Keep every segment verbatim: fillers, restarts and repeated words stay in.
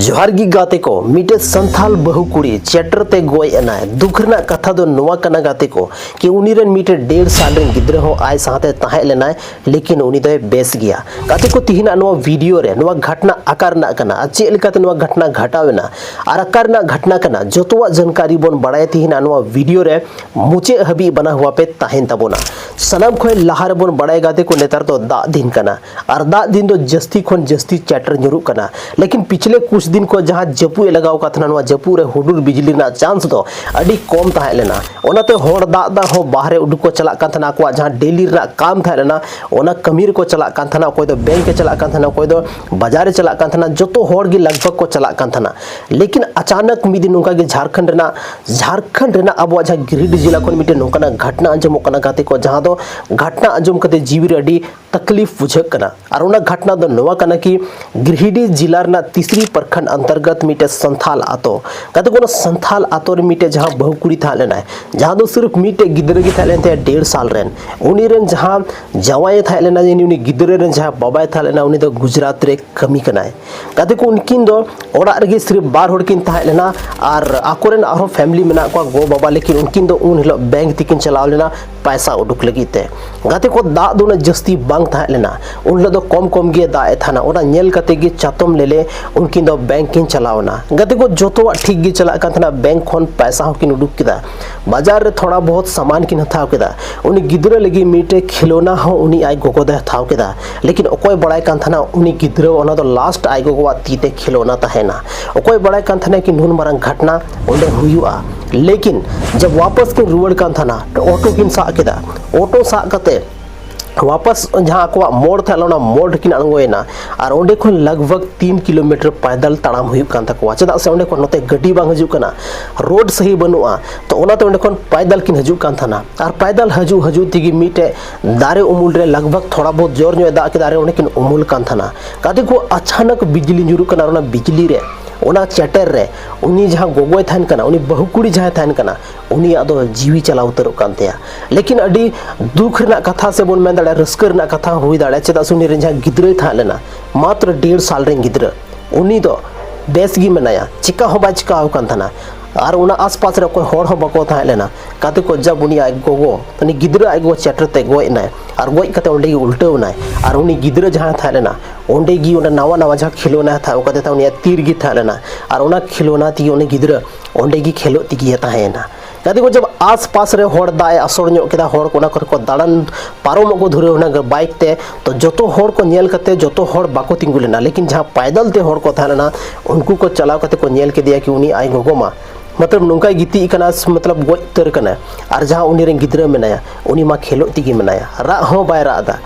ᱡᱚᱦᱟᱨ ᱜᱮ ᱜᱟᱛᱮ ᱠᱚ, ᱢᱤᱫᱴᱮᱡ ᱥᱟᱱᱛᱷᱟᱞ ᱵᱟᱹᱦᱩ ᱠᱩᱲᱤ ᱪᱮᱴᱨ ᱛᱮ ᱜᱚᱡ ᱮᱱᱟᱭ᱾ ᱫᱩᱠ ᱨᱮᱱᱟᱜ ᱠᱟᱛᱷᱟ ᱫᱚ ᱱᱚᱣᱟ ᱠᱟᱱᱟ ᱜᱟᱛᱮ ᱠᱚ, ᱠᱤ ᱩᱱᱤ ᱨᱮᱱ ᱢᱤᱫᱴᱮᱡ ᱰᱮᱲ ᱥᱟᱞ ᱨᱮᱱ ᱜᱤᱫᱽᱨᱟᱹ ᱦᱚᱸ ᱟᱡ ᱥᱟᱶᱛᱮ ᱛᱟᱦᱮᱸ ᱞᱮᱱᱟᱭ, ᱞᱮᱠᱤᱱ ᱩᱱᱤ ᱫᱚᱭ ᱵᱮᱥ ᱜᱮᱭᱟ᱾ ᱜᱟᱛᱮ ᱠᱚ, ᱛᱤᱦᱤᱧᱟᱜ ᱱᱚᱣᱟ ᱵᱷᱤᱰᱤᱭᱳ ᱨᱮ ᱱᱚᱣᱟ ᱜᱷᱚᱴᱱᱟ ᱟᱠᱟ ᱨᱮᱱᱟᱜ ᱠᱟᱱᱟ ᱟᱨ ᱪᱮᱫ ᱞᱮᱠᱟᱛᱮ ᱱᱚᱣᱟ ᱜᱷᱚᱴᱱᱟ ᱜᱷᱟᱴᱟᱣ ᱮᱱᱟ ᱟᱨ ᱟᱠᱟ ᱨᱮᱱᱟᱜ ᱜᱷᱚᱴᱱᱟ ᱠᱟᱱᱟ, ᱡᱚᱛᱚᱣᱟᱜ ᱡᱟᱱᱠᱟᱨᱤ ᱵᱚᱱ ᱵᱟᱲᱟᱭᱟ ᱛᱤᱦᱤᱧᱟᱜ ᱱᱚᱣᱟ ᱵᱷᱤᱰᱤᱭᱳ ᱨᱮ᱾ ᱢᱩᱪᱟᱹᱫ ᱦᱟᱹᱵᱤᱡ ᱵᱟᱱᱟ ᱦᱩᱭᱟ ᱯᱮ ᱛᱟᱦᱮᱱ ᱛᱟᱵᱚᱱᱟ᱾ ᱥᱟᱱᱟᱢ ᱠᱷᱚᱱ ᱞᱟᱦᱟ ᱨᱮᱵᱚᱱ ᱵᱟᱲᱟᱭᱟ ᱜᱟᱛᱮ ᱠᱚ, ᱱᱮᱛᱟᱨ ᱫᱚ ᱫᱟᱜ ᱫᱤᱱ ᱠᱟᱱᱟ ᱟᱨ ᱫᱟᱜ ᱫᱤᱱ ᱫᱚ ᱡᱟᱹᱥᱛᱤ ᱠᱷᱚᱱ ᱡᱟᱹᱥᱛᱤ ᱪᱮᱴᱨ ᱧᱩᱨᱩᱜ ᱠᱟᱱᱟ᱾ ᱞᱮᱠᱤᱱ ᱯᱤᱪᱷᱞᱮ ᱠᱩᱪ ᱫᱤᱱ ᱠᱷᱚᱱ ᱡᱟᱦᱟᱸ ᱡᱟᱹᱯᱩᱫ ᱮ ᱞᱟᱜᱟᱣ ᱟᱠᱟᱫ ᱛᱟᱦᱮᱱᱟ, ᱱᱚᱣᱟ ᱡᱟᱹᱯᱩᱫ ᱨᱮ ᱦᱩᱰᱩᱨ ᱵᱤᱡᱽᱞᱤ ᱨᱮᱱᱟᱜ ᱪᱟᱱᱥ ᱫᱚ ᱟᱹᱰᱤ ᱠᱚᱢ ᱛᱟᱦᱮᱸ ᱞᱮᱱᱟ᱾ ᱚᱱᱟᱛᱮ ᱦᱚᱲ ᱫᱟᱜ ᱫᱟᱜ ᱦᱚᱸ ᱵᱟᱦᱨᱮ ᱩᱰᱩᱠ ᱠᱚ ᱪᱟᱞᱟᱜ ᱠᱟᱱ ᱛᱟᱦᱮᱱᱟ, ᱟᱠᱚᱣᱟᱜ ᱡᱟᱦᱟᱸ ᱰᱮᱞᱤ ᱨᱮᱱᱟᱜ ᱠᱟᱢ ᱛᱟᱦᱮᱸ ᱞᱮᱱᱟ, ᱚᱱᱟ ᱠᱟᱹᱢᱤ ᱨᱮᱠᱚ ᱪᱟᱞᱟᱜ ᱠᱟᱱ ᱛᱟᱦᱮᱱᱟ, ᱚᱠᱚᱭ ᱫᱚ ᱵᱮᱝᱠ ᱮ ᱪᱟᱞᱟᱜ ᱠᱟᱱ ᱛᱟᱦᱮᱱᱟ, ᱚᱠᱚᱭ ᱫᱚ ᱵᱟᱡᱟᱨ ᱮ ᱪᱟᱞᱟᱜ ᱠᱟᱱ ᱛᱟᱦᱮᱱᱟ, ᱡᱚᱛᱚ ᱦᱚᱲ ᱜᱮ ᱞᱟᱜᱽ ᱵᱷᱟᱜᱽ ᱠᱚ ᱪᱟᱞᱟᱜ ᱠᱟᱱ ᱛᱟᱦᱮᱱᱟ᱾ ᱞᱮᱠᱤᱱ ᱟᱪᱟᱱᱚᱠ ᱢᱤᱫ ᱫᱤᱱ ᱱᱚᱝᱠᱟ ᱜᱮ ᱡᱷᱟᱲᱠᱷᱚᱸᱰ ᱨᱮᱱᱟᱜ, ᱡᱷᱟᱲᱠᱷᱚᱸᱰ ᱨᱮᱱᱟᱜ ᱟᱵᱚᱣᱟᱜ ᱡᱟᱦᱟᱸ ᱜᱤᱨᱤᱰᱤ ᱡᱮᱞᱟ ᱠᱷᱚᱱ ᱢᱤᱫᱴᱮᱱ ᱱᱚᱝᱠᱟᱱᱟᱜ ᱜᱷᱚᱴᱱᱟ ᱟᱸᱡᱚᱢᱚᱜ ᱠᱟᱱᱟ ᱜᱟᱛᱮ ᱠᱚ, ᱡᱟᱦᱟᱸ ᱫᱚ ᱜᱷᱚᱴᱱᱟ ᱟᱸᱡᱚᱢ ᱠᱟᱛᱮ ᱡᱤᱣᱤ ᱨᱮ ᱟᱹᱰᱤ ᱛᱟᱠᱞᱤᱯ ᱵᱩᱡᱷᱟᱹᱜ ᱠᱟᱱᱟ᱾ ᱟᱨ ᱚᱱᱟ ᱜᱷᱚᱴᱱᱟ ᱫᱚ ᱱᱚᱣᱟ ᱠᱟᱱᱟ ᱠᱤ ᱜᱤᱨᱤᱰᱤ ᱡᱮᱞᱟ ᱨᱮᱱᱟᱜ ᱛᱤᱥᱨᱤ ᱯᱨᱚᱠᱷᱚᱸᱰ ᱚᱱᱛᱚᱨᱜᱚᱛ ᱢᱤᱫᱴᱮᱡ ᱥᱟᱱᱛᱷᱟᱞ ᱟᱛᱳ, ᱜᱟᱛᱮ ᱠᱚ, ᱚᱱᱟ ᱥᱟᱱᱛᱷᱟᱞ ᱟᱛᱳ ᱨᱮ ᱢᱤᱫᱴᱮᱡ ᱡᱟᱦᱟᱸ ᱵᱟᱹᱦᱩ ᱠᱩᱲᱤ ᱛᱟᱦᱮᱸ ᱞᱮᱱᱟᱭ, ᱡᱟᱦᱟᱸ ᱫᱚ ᱥᱤᱨᱯ ᱢᱤᱫᱴᱮᱡ ᱜᱤᱫᱽᱨᱟᱹ ᱜᱮ ᱛᱟᱦᱮᱸ ᱞᱮᱱ ᱛᱟᱭᱟ, ᱰᱮᱲ ᱥᱟᱞ ᱨᱮᱱ᱾ ᱩᱱᱤ ᱨᱮᱱ ᱡᱟᱦᱟᱸ ᱡᱟᱶᱟᱭ ᱮ ᱛᱟᱦᱮᱸ ᱞᱮᱱᱟ, ᱡᱟᱹᱱᱤ ᱩᱱᱤ ᱜᱤᱫᱽᱨᱟᱹ ᱨᱮᱱ ᱡᱟᱦᱟᱸ ᱵᱟᱵᱟᱭ ᱛᱟᱦᱮᱸ ᱞᱮᱱᱟ, ᱩᱱᱤ ᱫᱚ ᱜᱩᱡᱽᱨᱟᱴ ᱨᱮ ᱠᱟᱹᱢᱤ ᱠᱟᱱᱟᱭ᱾ ᱜᱟᱛᱮ ᱠᱚ, ᱩᱱᱠᱤᱱ ᱫᱚ ᱚᱲᱟᱜ ᱨᱮᱜᱮ ᱥᱤᱨᱯ ᱵᱟᱨ ᱦᱚᱲ ᱠᱤᱱ ᱛᱟᱦᱮᱸ ᱞᱮᱱᱟ ᱟᱨ ᱟᱠᱚᱨᱮᱱ ᱟᱨᱦᱚᱸ ᱯᱷᱮᱢᱤᱞᱤ ᱢᱮᱱᱟᱜ ᱠᱚᱣᱟ, ᱜᱚ ᱵᱟᱵᱟ, ᱞᱮᱠᱤᱱ ᱩᱱᱠᱤᱱ ᱫᱚ ᱩᱱ ᱦᱤᱞᱳᱜ ᱵᱮᱝᱠ ᱛᱮᱠᱤᱱ ᱪᱟᱞᱟᱣ ᱞᱮᱱᱟ ᱯᱟᱭᱥᱟ ᱩᱰᱩᱠ ᱞᱟᱹᱜᱤᱫ ᱛᱮ᱾ ᱜᱟᱛᱮ ᱠᱚ, ᱫᱟᱜ ᱫᱚ ᱩᱱᱟᱹᱜ ᱡᱟᱹᱥᱛᱤ ᱵᱟᱝ ᱛᱟᱦᱮᱸ ᱞᱮᱱᱟ, ᱩᱱ ᱦᱤᱞᱳᱜ ᱫᱚ ᱠᱚᱢ ᱠᱚᱢ ᱜᱮ ᱫᱟᱜ ᱮ ᱛᱟᱦᱮᱱᱟ᱾ ᱚᱱᱟ ᱧᱮᱞ ᱠᱟᱛᱮ ᱜᱮ ᱪᱟᱛᱚᱢ ᱞᱮᱞᱮ ᱩᱱᱠᱤᱱ ᱫᱚ ᱵᱮᱝᱠ ᱠᱤᱱ ᱪᱟᱞᱟᱣ ᱮᱱᱟ᱾ ᱜᱟᱛᱮ ᱠᱚ, ᱡᱚᱛᱚᱣᱟᱜ ᱴᱷᱤᱠ ᱜᱮ ᱪᱟᱞᱟᱜ ᱠᱟᱱ ᱛᱟᱦᱮᱱᱟ, ᱵᱮᱝᱠ ᱠᱷᱚᱱ ᱯᱟᱭᱥᱟ ᱦᱚᱸᱠᱤᱱ ᱩᱰᱩᱠ ᱠᱮᱫᱟ, ᱵᱟᱡᱟᱨ ᱨᱮ ᱛᱷᱚᱲᱟ ᱵᱚᱦᱩᱛ ᱥᱟᱢᱟᱱ ᱠᱤᱱ ᱦᱟᱛᱟᱣ ᱠᱮᱫᱟ, ᱩᱱᱤ ᱜᱤᱫᱽᱨᱟᱹ ᱞᱟᱹᱜᱤᱫ ᱢᱤᱫᱴᱮᱡ ᱠᱷᱮᱞᱳᱱᱟ ᱦᱚᱸ ᱩᱱᱤ ᱟᱡ ᱜᱚᱜᱚ ᱫᱚᱭ ᱦᱟᱛᱟᱣ ᱠᱮᱫᱟ᱾ ᱞᱮᱠᱤᱱ ᱚᱠᱚᱭ ᱵᱟᱲᱟᱭ ᱠᱟᱱ ᱛᱟᱦᱮᱱᱟ ᱩᱱᱤ ᱜᱤᱫᱽᱨᱟᱹ ᱚᱱᱟ ᱫᱚ ᱞᱟᱥᱴ ᱟᱡ ᱜᱚᱜᱚᱣᱟᱜ ᱛᱤ ᱛᱮ ᱠᱷᱮᱞᱳᱱᱟ ᱛᱟᱦᱮᱱᱟ? ᱚᱠᱚᱭ ᱵᱟᱲᱟᱭ ᱠᱟᱱ ᱛᱟᱦᱮᱱᱟ ᱠᱤ ᱱᱩᱱ ᱢᱟᱨᱟᱝ ᱜᱷᱚᱴᱱᱟ ᱚᱸᱰᱮ ᱦᱩᱭᱩᱜᱼᱟ? ᱞᱮᱠᱤᱱ ᱡᱟᱵ ᱣᱟᱯᱟᱥ ᱠᱤᱱ ᱨᱩᱣᱟᱹᱲ ᱠᱟᱱ ᱛᱟᱦᱮᱱᱟ, ᱚᱴᱳ ᱠᱤᱱ ᱥᱟᱵ ᱠᱮᱫᱟ᱾ ᱚᱴᱳ ᱥᱟᱵ ᱠᱟᱛᱮ ᱣᱟᱯᱟᱥ ᱡᱟᱦᱟᱸ ᱟᱠᱚᱣᱟᱜ ᱢᱳᱲ ᱛᱟᱦᱮᱸ ᱞᱮᱱᱟ, ᱚᱱᱟ ᱢᱳᱲ ᱨᱮᱠᱤᱱ ᱟᱬᱜᱚᱭᱮᱱᱟ᱾ ᱟᱨ ᱚᱸᱰᱮ ᱠᱷᱚᱱ ᱞᱟᱜᱽ ᱵᱷᱟᱜᱽ ᱛᱤᱱ ᱠᱤᱞᱳᱢᱤᱴᱟᱨ ᱯᱟᱭᱫᱟᱞ ᱛᱟᱲᱟᱢ ᱦᱩᱭᱩᱜ ᱠᱟᱱ ᱛᱟᱠᱚᱣᱟ, ᱪᱮᱫᱟᱜ ᱥᱮ ᱚᱸᱰᱮ ᱠᱷᱚᱱ ᱱᱚᱛᱮ ᱜᱟᱹᱰᱤ ᱵᱟᱝ ᱦᱤᱡᱩᱜ ᱠᱟᱱᱟ, ᱨᱳᱰ ᱥᱟᱹᱦᱤ ᱵᱟᱹᱱᱩᱜᱼᱟ᱾ ᱛᱚ ᱚᱱᱟᱛᱮ ᱚᱸᱰᱮ ᱠᱷᱚᱱ ᱯᱟᱭᱫᱟᱞ ᱠᱤᱱ ᱦᱤᱡᱩᱜ ᱠᱟᱱ ᱛᱟᱦᱮᱱᱟ᱾ ᱟᱨ ᱯᱟᱭᱫᱟᱞ ᱦᱤᱡᱩᱜ ᱦᱤᱡᱩᱜ ᱛᱮᱜᱮ ᱢᱤᱫᱴᱮᱡ ᱫᱟᱨᱮ ᱩᱢᱩᱞ ᱨᱮ ᱞᱟᱜᱽ ᱵᱷᱟᱜᱽ ᱛᱷᱚᱲᱟ ᱵᱚᱦᱩᱛ ᱡᱳᱨ ᱧᱚᱜ ᱮ ᱫᱟᱜ ᱠᱮᱫᱟ, ᱟᱨ ᱚᱸᱰᱮ ᱠᱤᱱ ᱩᱢᱩᱞ ᱠᱟᱱ ᱛᱟᱦᱮᱱᱟ᱾ ᱜᱟᱛᱮ ᱠᱚ, ᱟᱪᱟᱱᱚᱠ ᱵᱤᱡᱽᱞᱤ ᱧᱩᱨᱩᱜ ᱠᱟᱱᱟ, ᱟᱨ ᱚᱱᱟ ᱵᱤᱡᱽᱞᱤ ᱨᱮ, ᱚᱱᱟ ᱪᱮᱴᱮᱨ ᱨᱮ, ᱩᱱᱤ ᱡᱟᱦᱟᱸ ᱜᱚᱜᱚᱭ ᱛᱟᱦᱮᱱ ᱠᱟᱱᱟ, ᱩᱱᱤ ᱵᱟᱹᱦᱩ ᱠᱩᱲᱤ ᱡᱟᱦᱟᱸᱭ ᱛᱟᱦᱮᱱ ᱠᱟᱱᱟ, ᱩᱱᱤᱭᱟᱜ ᱫᱚ ᱡᱤᱣᱤ ᱪᱟᱞᱟᱣ ᱩᱛᱟᱹᱨᱚᱜ ᱠᱟᱱ ᱛᱟᱭᱟ᱾ ᱞᱮᱠᱤᱱ ᱟᱹᱰᱤ ᱫᱩᱠ ᱨᱮᱱᱟᱜ ᱠᱟᱛᱷᱟ ᱥᱮ ᱵᱚᱱ ᱢᱮᱱ ᱫᱟᱲᱮᱭᱟᱜᱼᱟ, ᱨᱟᱹᱥᱠᱟᱹ ᱨᱮᱱᱟᱜ ᱠᱟᱛᱷᱟ ᱦᱚᱸ ᱦᱩᱭ ᱫᱟᱲᱮᱭᱟᱜᱼᱟ, ᱪᱮᱫᱟᱜ ᱥᱮ ᱩᱱᱤ ᱨᱮᱱ ᱡᱟᱦᱟᱸ ᱜᱤᱫᱽᱨᱟᱹᱭ ᱛᱟᱦᱮᱸ ᱞᱮᱱᱟ, ᱢᱟᱛᱨᱚ ᱰᱮᱲ ᱥᱟᱞ ᱨᱮᱱ ᱜᱤᱫᱽᱨᱟᱹ, ᱩᱱᱤ ᱫᱚ ᱵᱮᱥ ᱜᱮ ᱢᱮᱱᱟᱭᱟ, ᱪᱤᱠᱟ ᱦᱚᱸ ᱵᱟᱭ ᱪᱤᱠᱟ ᱟᱠᱟᱱ ᱛᱟᱦᱮᱱᱟ᱾ ᱟᱨ ᱚᱱᱟ ᱟᱥᱯᱟᱥ ᱨᱮ ᱚᱠᱚᱭ ᱦᱚᱲ ᱦᱚᱸ ᱵᱟᱠᱚ ᱛᱟᱦᱮᱸ ᱞᱮᱱᱟ᱾ ᱜᱟᱛᱮ ᱠᱚ, ᱡᱟᱵ ᱩᱱᱤ ᱟᱡ ᱜᱚᱜᱚ, ᱩᱱᱤ ᱜᱤᱫᱽᱨᱟᱹ ᱟᱡ ᱜᱚᱜᱚ ᱪᱮᱴᱮᱨ ᱛᱮ ᱜᱚᱡ ᱮᱱᱟᱭ, ᱟᱨ ᱜᱚᱡ ᱠᱟᱛᱮ ᱚᱸᱰᱮ ᱜᱮ ᱩᱞᱴᱟᱹᱣ ᱮᱱᱟᱭ᱾ ᱟᱨ ᱩᱱᱤ ᱜᱤᱫᱽᱨᱟᱹ ᱡᱟᱦᱟᱸᱭ ᱛᱟᱦᱮᱸ ᱞᱮᱱᱟ, ᱚᱸᱰᱮ ᱜᱮ ᱚᱸᱰᱮ ᱱᱟᱣᱟ ᱱᱟᱣᱟ ᱡᱟᱦᱟᱸ ᱠᱷᱮᱞᱳᱱᱟ ᱦᱟᱛᱟᱣ ᱠᱟᱛᱮ ᱛᱟᱦᱮᱸ, ᱩᱱᱤᱭᱟᱜ ᱛᱤ ᱨᱮᱜᱮ ᱛᱟᱦᱮᱸ ᱞᱮᱱᱟ᱾ ᱟᱨ ᱚᱱᱟ ᱠᱷᱮᱞᱳᱱᱟ ᱛᱮᱜᱮ ᱩᱱᱤ ᱜᱤᱫᱽᱨᱟᱹ ᱚᱸᱰᱮ ᱜᱮ ᱠᱷᱮᱞᱳᱜ ᱛᱮᱜᱮ ᱛᱟᱦᱮᱸᱭᱮᱱᱟ᱾ ᱜᱟᱛᱮ ᱠᱚ, ᱡᱟᱵ ᱟᱥᱯᱟᱥ ᱨᱮ ᱦᱚᱲ ᱫᱟᱜ ᱮ ᱟᱥᱚᱲ ᱧᱚᱜ ᱠᱮᱫᱟ, ᱦᱚᱲ ᱠᱚ ᱚᱱᱟ ᱠᱚᱨᱮ ᱠᱚ ᱫᱟᱬᱟᱱ ᱯᱟᱨᱚᱢᱚᱜ ᱠᱚ ᱫᱷᱩᱨᱟᱹᱣ ᱮᱱᱟ ᱵᱟᱭᱤᱠ ᱛᱮ᱾ ᱛᱚ ᱡᱚᱛᱚ ᱦᱚᱲ ᱠᱚ ᱧᱮᱞ ᱠᱟᱛᱮ ᱡᱚᱛᱚ ᱦᱚᱲ ᱵᱟᱠᱚ ᱛᱤᱸᱜᱩ ᱞᱮᱱᱟ, ᱞᱮᱠᱤᱱ ᱡᱟᱦᱟᱸ ᱯᱟᱭᱫᱟᱞ ᱛᱮ ᱦᱚᱲ ᱠᱚ ᱛᱟᱦᱮᱸ ᱞᱮᱱᱟ, ᱩᱱᱠᱩ ᱠᱚ ᱪᱟᱞᱟᱣ ᱠᱟᱛᱮ ᱠᱚ ᱧᱮᱞ ᱠᱮᱫᱮᱭᱟ ᱠᱤ ᱩᱱᱤ ᱟᱡ ᱜᱚᱜᱚ ᱢᱟ, ᱢᱚᱛᱞᱚᱵ, ᱱᱚᱝᱠᱟᱭ ᱜᱤᱛᱤᱡ ᱠᱟᱱᱟ, ᱢᱚᱛᱞᱚᱵ, ᱜᱚᱡ ᱩᱛᱟᱹᱨ ᱠᱟᱱᱟᱭ᱾ ᱟᱨ ᱡᱟᱦᱟᱸ ᱩᱱᱤ ᱨᱮᱱ ᱜᱤᱫᱽᱨᱟᱹ ᱢᱮᱱᱟᱭᱟ, ᱩᱱᱤ ᱢᱟ ᱠᱷᱮᱞᱳᱜ ᱛᱮᱜᱮ ᱢᱮᱱᱟᱭᱟ, ᱨᱟᱜ ᱦᱚᱸ ᱵᱟᱭ ᱨᱟᱜ ᱮᱫᱟ᱾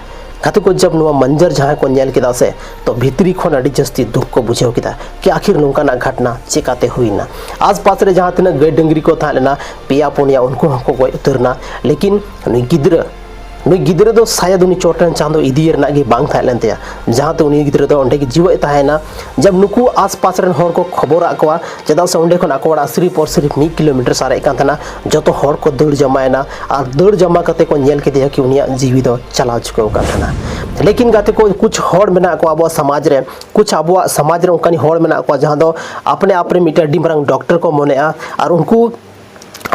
ᱜᱟᱛᱮ ᱠᱚ, ᱡᱟᱵ ᱱᱚᱣᱟ ᱢᱚᱧᱡᱚᱨ ᱡᱟᱦᱟᱸᱭ ᱠᱚ ᱧᱮᱞ ᱠᱮᱫᱟ ᱥᱮ, ᱛᱚ ᱵᱷᱤᱛᱨᱤ ᱠᱷᱚᱱ ᱟᱹᱰᱤ ᱡᱟᱹᱥᱛᱤ ᱫᱩᱠ ᱠᱚ ᱵᱩᱡᱷᱟᱹᱣ ᱠᱮᱫᱟ ᱠᱤ ᱟᱠᱷᱤᱨ ᱱᱚᱝᱠᱟᱱᱟᱜ ᱜᱷᱚᱴᱱᱟ ᱪᱮᱠᱟᱛᱮ ᱦᱩᱭᱱᱟ᱾ ᱟᱥᱯᱟᱥ ᱨᱮ ᱡᱟᱦᱟᱸ ᱛᱤᱱᱟᱹᱜ ᱜᱟᱹᱭ ᱰᱟᱹᱝᱨᱤ ᱠᱚ ᱛᱟᱦᱮᱸ ᱞᱮᱱᱟ, ᱯᱮᱭᱟ ᱯᱩᱱᱭᱟ, ᱩᱱᱠᱩ ᱦᱚᱸᱠᱚ ᱜᱚᱡ ᱩᱛᱟᱹᱨ ᱮᱱᱟ᱾ ᱞᱮᱠᱤᱱ ᱱᱩᱭ ᱜᱤᱫᱽᱨᱟᱹ, ᱱᱩᱭ ᱜᱤᱫᱽᱨᱟᱹ ᱫᱚ ᱥᱟᱭᱟᱫ ᱩᱱᱤ ᱪᱚᱴ ᱨᱮᱱ ᱪᱟᱸᱫᱚ ᱤᱫᱤᱭᱮ ᱨᱮᱱᱟᱜ ᱜᱮ ᱵᱟᱝ ᱛᱟᱦᱮᱸ ᱞᱮᱱ ᱛᱟᱭᱟ, ᱡᱟᱦᱟᱸᱛᱮ ᱩᱱᱤ ᱜᱤᱫᱽᱨᱟᱹ ᱫᱚ ᱚᱸᱰᱮ ᱜᱮ ᱡᱤᱣᱮᱫ ᱛᱟᱦᱮᱸᱭᱮᱱᱟ᱾ ᱡᱟᱵ ᱱᱩᱠᱩ ᱟᱥᱯᱟᱥ ᱨᱮᱱ ᱦᱚᱲ ᱠᱚ ᱠᱷᱚᱵᱚᱨᱟᱜ ᱠᱚᱣᱟ, ᱪᱮᱫᱟᱜ ᱥᱮ ᱚᱸᱰᱮ ᱠᱷᱚᱱ ᱟᱠᱚ ᱚᱲᱟᱜ ᱥᱤᱨᱤᱯ ᱚᱨ ᱥᱤᱨᱤᱯ ᱢᱤᱫ ᱠᱤᱞᱳᱢᱤᱴᱟᱨ ᱥᱟᱨᱮᱡ ᱠᱟᱱ ᱛᱟᱦᱮᱱᱟ᱾ ᱡᱚᱛᱚ ᱦᱚᱲ ᱠᱚ ᱫᱟᱹᱲ ᱡᱟᱢᱟᱭᱮᱱᱟ, ᱟᱨ ᱫᱟᱹᱲ ᱡᱟᱢᱟ ᱠᱟᱛᱮ ᱠᱚ ᱧᱮᱞ ᱠᱮᱫᱮᱭᱟ ᱠᱤ ᱩᱱᱤᱭᱟᱜ ᱡᱤᱣᱤ ᱫᱚ ᱪᱟᱞᱟᱣ ᱪᱩᱠᱟᱹᱣ ᱟᱠᱟᱱ ᱛᱟᱦᱮᱱᱟ᱾ ᱞᱮᱠᱤᱱ ᱜᱟᱛᱮ ᱠᱚ, ᱠᱩᱪ ᱦᱚᱲ ᱢᱮᱱᱟᱜ ᱠᱚᱣᱟ ᱟᱵᱚᱣᱟᱜ ᱥᱚᱢᱟᱡᱽ ᱨᱮ, ᱠᱩᱪ ᱟᱵᱚᱣᱟᱜ ᱥᱚᱢᱟᱡᱽ ᱨᱮ ᱚᱱᱠᱟᱱ ᱦᱚᱲ ᱢᱮᱱᱟᱜ ᱠᱚᱣᱟ ᱡᱟᱦᱟᱸ ᱫᱚ ᱟᱯᱱᱮ ᱟᱯ ᱨᱮ ᱢᱤᱫᱴᱮᱱ ᱟᱹᱰᱤ ᱢᱟᱨᱟᱝ ᱰᱚᱠᱴᱚᱨ ᱠᱚ ᱢᱚᱱᱮᱜᱼᱟ, ᱟᱨ ᱩᱱᱠᱩ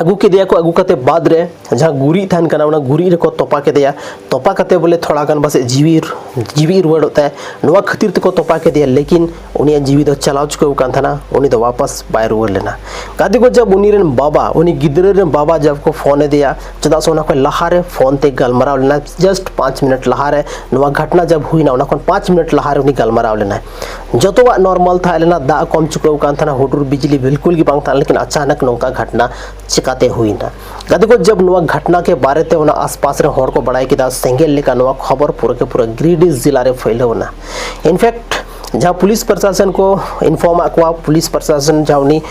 ᱟᱹᱜᱩ ᱠᱮᱫᱮᱭᱟ ᱠᱚ, ᱟᱹᱜᱩ ᱠᱟᱛᱮ ᱵᱟᱫᱽ ᱨᱮ ᱡᱟᱦᱟᱸ ᱜᱩᱨᱤᱡ ᱛᱟᱦᱮᱱ ᱠᱟᱱᱟ, ᱚᱱᱟ ᱜᱩᱨᱤᱡ ᱨᱮᱠᱚ ᱛᱚᱯᱟ ᱠᱮᱫᱮᱭᱟ᱾ ᱛᱚᱯᱟ ᱠᱟᱛᱮ ᱵᱚᱞᱮ ᱛᱷᱚᱲᱟ ᱜᱟᱱ ᱯᱟᱥᱮᱡ ᱡᱤᱣᱤ, ᱡᱤᱣᱤ ᱨᱩᱣᱟᱹᱲᱚᱜ ᱛᱟᱭ, ᱱᱚᱣᱟ ᱠᱷᱟᱹᱛᱤᱨ ᱛᱮᱠᱚ ᱛᱚᱯᱟ ᱠᱮᱫᱮᱭᱟ, ᱞᱮᱠᱤᱱ ᱩᱱᱤᱭᱟᱜ ᱡᱤᱣᱤ ᱫᱚ ᱪᱟᱞᱟᱣ ᱪᱩᱠᱟᱹᱣ ᱟᱠᱟᱱ ᱛᱟᱦᱮᱱᱟ, ᱩᱱᱤ ᱫᱚ ᱣᱟᱯᱟᱥ ᱵᱟᱭ ᱨᱩᱣᱟᱹᱲ ᱞᱮᱱᱟ᱾ ᱜᱟᱛᱮ ᱠᱚ, ᱡᱟᱵ ᱩᱱᱤ ᱨᱮᱱ ᱵᱟᱵᱟ, ᱩᱱᱤ ᱜᱤᱫᱽᱨᱟᱹ ᱨᱮᱱ ᱵᱟᱵᱟ ᱡᱟᱵ ᱠᱚ ᱯᱷᱳᱱ ᱟᱫᱮᱭᱟ, ᱪᱮᱫᱟᱜ ᱥᱮ ᱚᱱᱟ ᱠᱷᱚᱱ ᱞᱟᱦᱟᱨᱮ ᱯᱷᱳᱱ ᱛᱮ ᱜᱟᱞᱢᱟᱨᱟᱣ ᱞᱮᱱᱟ, ᱡᱟᱥᱴ ᱯᱟᱸᱪ ᱢᱤᱱᱤᱴ ᱞᱟᱦᱟᱨᱮ ᱱᱚᱣᱟ ᱜᱷᱚᱴᱱᱟ ᱡᱟᱵ ᱦᱩᱭᱱᱟ, ᱚᱱᱟ ᱠᱷᱚᱱ ᱯᱟᱸᱪ ᱢᱤᱱᱤᱴ ᱞᱟᱦᱟᱨᱮ ᱩᱱᱤ ᱜᱟᱞᱢᱟᱨᱟᱣ ᱞᱮᱱᱟᱭ᱾ ᱡᱚᱛᱚᱣᱟᱜ ᱱᱚᱨᱢᱟᱞ ᱛᱟᱦᱮᱸ ᱞᱮᱱᱟ, ᱫᱟᱜ ᱠᱚᱢ ᱪᱩᱠᱟᱹᱣ ᱠᱟᱱ ᱛᱟᱦᱮᱱᱟ, ᱦᱩᱰᱩᱨ ᱵᱤᱡᱽᱞᱤ ᱵᱤᱞᱠᱩᱞ ᱜᱮ ᱵᱟᱝ ᱛᱟᱦᱮᱸ ᱞᱮᱱᱟ, ᱞᱮᱠᱤᱱ ᱟᱪᱟᱱᱚᱠ ᱱᱚᱝᱠᱟ ᱜᱷᱚᱴᱱᱟ ᱪᱤᱠᱟᱛᱮ ᱦᱩᱭᱱᱟ? ᱜᱟᱛᱮ ᱠᱚ, ᱡᱟᱵ ᱱᱚᱣᱟ ᱜᱷᱚᱴᱱᱟ ᱠᱮ ᱵᱟᱨᱮ ᱛᱮ ᱚᱱᱟ ᱟᱥᱯᱟᱥ ᱨᱮ ᱦᱚᱲ ᱠᱚ ᱵᱟᱲᱟᱭ ᱠᱮᱫᱟ, ᱥᱮᱸᱜᱮᱞ ᱞᱮᱠᱟ ᱱᱚᱣᱟ ᱠᱷᱚᱵᱚᱨ ᱯᱩᱨᱟᱹ ᱠᱮ ᱯᱩᱨᱟᱹ ᱜᱤᱨᱤᱰᱤᱦ ᱡᱮᱞᱟ ᱨᱮ ᱯᱷᱟᱹᱭᱞᱟᱹᱣ ᱮᱱᱟ᱾ ᱤᱱᱯᱷᱮᱠᱴ ᱡᱟᱦᱟᱸ ᱯᱩᱞᱤᱥ ᱯᱨᱚᱥᱟᱥᱚᱱ ᱠᱚ ᱤᱱᱯᱷᱚᱨᱢ ᱟᱫ ᱠᱚᱣᱟ, ᱯᱩᱞᱤᱥ ᱯᱨᱚᱥᱟᱥᱚᱱ ᱡᱟᱦᱟᱸ ᱩᱱᱤ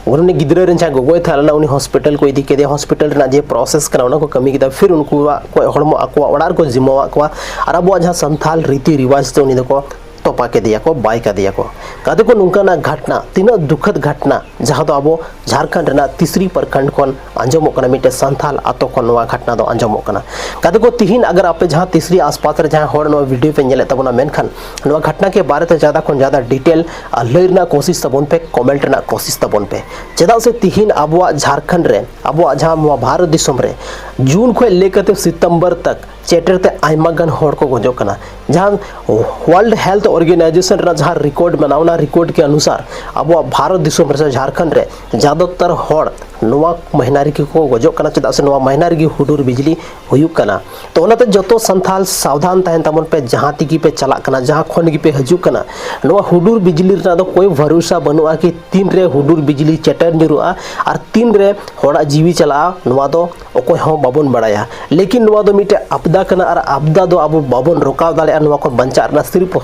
ᱩᱱᱤ ᱜᱤᱫᱽᱨᱟᱹ ᱨᱮᱱ ᱡᱟᱦᱟᱸᱭ ᱜᱚᱜᱚᱭ ᱛᱟᱦᱮᱸ ᱞᱮᱱᱟ, ᱩᱱᱤ ᱦᱚᱥᱯᱤᱴᱟᱞ ᱠᱚ ᱤᱫᱤ ᱠᱮᱫᱮᱭᱟ, ᱦᱚᱥᱯᱤᱴᱟᱞ ᱨᱮᱱᱟᱜ ᱡᱮ ᱯᱨᱚᱥᱮᱥ ᱠᱟᱱᱟ ᱚᱱᱟ ᱠᱚ ᱠᱟᱹᱢᱤ ᱠᱮᱫᱟ, ᱯᱷᱤᱨ ᱩᱱᱠᱩᱣᱟᱜ ᱠᱚ ᱦᱚᱲᱢᱚ ᱟᱠᱚᱣᱟᱜ ᱚᱲᱟᱜ ᱨᱮᱠᱚ ᱡᱤᱢᱟᱹᱣᱟᱫ ᱠᱚᱣᱟ᱾ ᱟᱨ ᱟᱵᱚᱣᱟᱜ ᱡᱟᱦᱟᱸ ᱥᱟᱱᱛᱷᱟᱞ ᱨᱤᱛᱤ ᱨᱤᱣᱟᱡᱽ ᱛᱮ ᱩᱱᱤ ᱫᱚᱠᱚ ᱛᱚᱯᱟ ᱠᱮᱫᱮᱭᱟ ᱠᱚ, ᱵᱟᱭ ᱠᱟᱫᱮᱭᱟ ᱠᱚ᱾ ᱜᱟᱛᱮ ᱠᱚ, ᱱᱚᱝᱠᱟᱱᱟᱜ ᱜᱷᱟᱴᱱᱟ, ᱛᱤᱱᱟᱹᱜ ᱫᱩᱠᱷᱚᱫ ᱜᱷᱟᱴᱱᱟ, ᱡᱟᱦᱟᱸ ᱫᱚ ᱟᱵᱚ ᱡᱷᱟᱲᱠᱷᱚᱸᱰ ᱨᱮᱱᱟᱜ ᱛᱤᱥᱨᱤ ᱯᱨᱚᱠᱷᱚᱸᱰ ᱠᱷᱚᱱ ᱟᱸᱡᱚᱢᱚᱜ ᱠᱟᱱᱟ, ᱢᱤᱫᱴᱮᱱ ᱥᱟᱱᱛᱟᱞ ᱟᱛᱳ ᱠᱷᱚᱱ ᱱᱚᱣᱟ ᱜᱷᱟᱴᱱᱟ ᱫᱚ ᱟᱸᱡᱚᱢᱚᱜ ᱠᱟᱱᱟ᱾ ᱜᱟᱛᱮ ᱠᱚ, ᱛᱤᱦᱤᱧ ᱟᱜᱟᱨ ᱟᱯᱮ ᱡᱟᱦᱟᱸ ᱛᱤᱥᱨᱤ ᱟᱥᱯᱟᱥ ᱨᱮ ᱡᱟᱦᱟᱸ ᱦᱚᱲ ᱱᱚᱣᱟ ᱵᱷᱤᱰᱤᱭᱳ ᱯᱮ ᱧᱮᱞᱮᱫ ᱛᱟᱵᱚᱱᱟ, ᱢᱮᱱᱠᱷᱟᱱ ᱱᱚᱣᱟ ᱜᱷᱟᱴᱱᱟ ᱠᱮ ᱵᱟᱨᱮ ᱛᱮ ᱡᱟᱫᱟ ᱠᱷᱚᱱ ᱡᱟᱫᱟ ᱰᱤᱴᱮᱞ ᱟᱨ ᱞᱟᱹᱭ ᱨᱮᱱᱟᱜ ᱠᱳᱥᱤᱥ ᱛᱟᱵᱚᱱ ᱯᱮ, ᱠᱚᱢᱮᱱᱴ ᱨᱮᱱᱟᱜ ᱠᱳᱥᱤᱥ ᱛᱟᱵᱚᱱ ᱯᱮ᱾ ᱪᱮᱫᱟᱜ ᱥᱮ ᱛᱤᱦᱤᱧ ᱟᱵᱚᱣᱟᱜ ᱡᱷᱟᱲᱠᱷᱚᱸᱰ ᱨᱮ, ᱟᱵᱚᱣᱟᱜ ᱡᱟᱦᱟᱸ ᱱᱚᱣᱟ ᱵᱷᱟᱨᱚᱛ ᱫᱤᱥᱚᱢ ᱨᱮ ᱡᱩᱱ ᱠᱷᱚᱱ ᱞᱟᱹᱭ ᱠᱟᱛᱮ ᱥᱤᱛᱚᱢᱵᱚᱨ ᱛᱟᱠ ᱪᱮᱴᱮᱨ ᱛᱮ ᱟᱭᱢᱟ ᱜᱟᱱ ᱦᱚᱲ ᱠᱚ ᱜᱚᱡᱚᱜ ᱠᱟᱱᱟ᱾ ᱡᱟᱦᱟᱸ World Health Organization ᱨᱮᱱᱟᱜ ᱡᱟᱦᱟᱸ ᱨᱮᱠᱚᱨᱰ ᱢᱮᱱᱟᱜᱼᱟ, ᱚᱱᱟ ᱨᱮᱠᱚᱨᱰ ᱠᱮ ᱚᱱᱩᱥᱟᱨ ᱟᱵᱚᱣᱟᱜ ᱵᱷᱟᱨᱚᱛ ᱫᱤᱥᱚᱢ ᱨᱮ ᱥᱮ ᱡᱷᱟᱲᱠᱷᱚᱸᱰ ᱨᱮ ᱡᱟᱫᱚᱛᱟᱨ ᱦᱚᱲ ᱱᱚᱣᱟ ᱢᱟᱹᱦᱱᱟᱹ ᱨᱮᱜᱮ ᱠᱚ ᱜᱚᱡᱚᱜ ᱠᱟᱱᱟ᱾ ᱪᱮᱫᱟᱜ ᱥᱮ ᱱᱚᱣᱟ ᱢᱟᱹᱦᱱᱟᱹ ᱨᱮᱜᱮ ᱦᱩᱰᱩᱨ ᱵᱤᱡᱽᱞᱤ ᱦᱩᱭᱩᱜ ᱠᱟᱱᱟ᱾ ᱛᱚ ᱚᱱᱟᱛᱮ ᱡᱚᱛᱚ ᱥᱟᱱᱛᱟᱲ ᱥᱟᱵᱫᱷᱟᱱ ᱛᱟᱦᱮᱱ ᱛᱟᱵᱚᱱ ᱯᱮ, ᱡᱟᱦᱟᱸ ᱛᱮᱜᱮ ᱯᱮ ᱪᱟᱞᱟᱜ ᱠᱟᱱᱟ, ᱡᱟᱦᱟᱸ ᱠᱷᱚᱱ ᱜᱮᱯᱮ ᱦᱤᱡᱩᱜ ᱠᱟᱱᱟ᱾ ᱱᱚᱣᱟ ᱦᱩᱰᱩᱨ ᱵᱤᱡᱽᱞᱤ ᱨᱮᱱᱟᱜ ᱫᱚ ᱠᱳᱭ ᱵᱷᱚᱨᱚᱥᱟ ᱵᱟᱹᱱᱩᱜᱼᱟ ᱠᱤ ᱛᱤᱱᱨᱮ ᱦᱩᱰᱩᱨ ᱵᱤᱡᱽᱞᱤ ᱪᱮᱴᱮᱨ ᱧᱩᱨᱩᱜᱼᱟ ᱟᱨ ᱛᱤᱱᱨᱮ ᱦᱚᱲᱟᱜ ᱡᱤᱣᱤ ᱪᱟᱞᱟᱜᱼᱟ, ᱱᱚᱣᱟ ᱫᱚ ᱚᱠᱚᱭ ᱦᱚᱸ ᱵᱟᱵᱚᱱ ᱵᱟᱲᱟᱭᱟ᱾ ᱞᱮᱠᱤᱱ ᱱᱚᱣᱟ ᱫᱚ ᱢᱤᱫᱴᱮᱱ ᱟᱯᱫᱟ ᱠᱟᱱᱟ ᱟᱨ ᱟᱯᱫᱟ ᱫᱚ ᱟᱵᱚ ᱵᱟᱵᱚᱱ ᱨᱚᱠᱟᱣ ᱫᱟᱲᱮᱭᱟᱜᱼᱟ᱾ ᱱᱚᱣᱟ ᱠᱷᱚᱱ ᱵᱟᱧᱪᱟᱜ ᱨᱮᱱᱟᱜ ᱥᱤᱨᱯ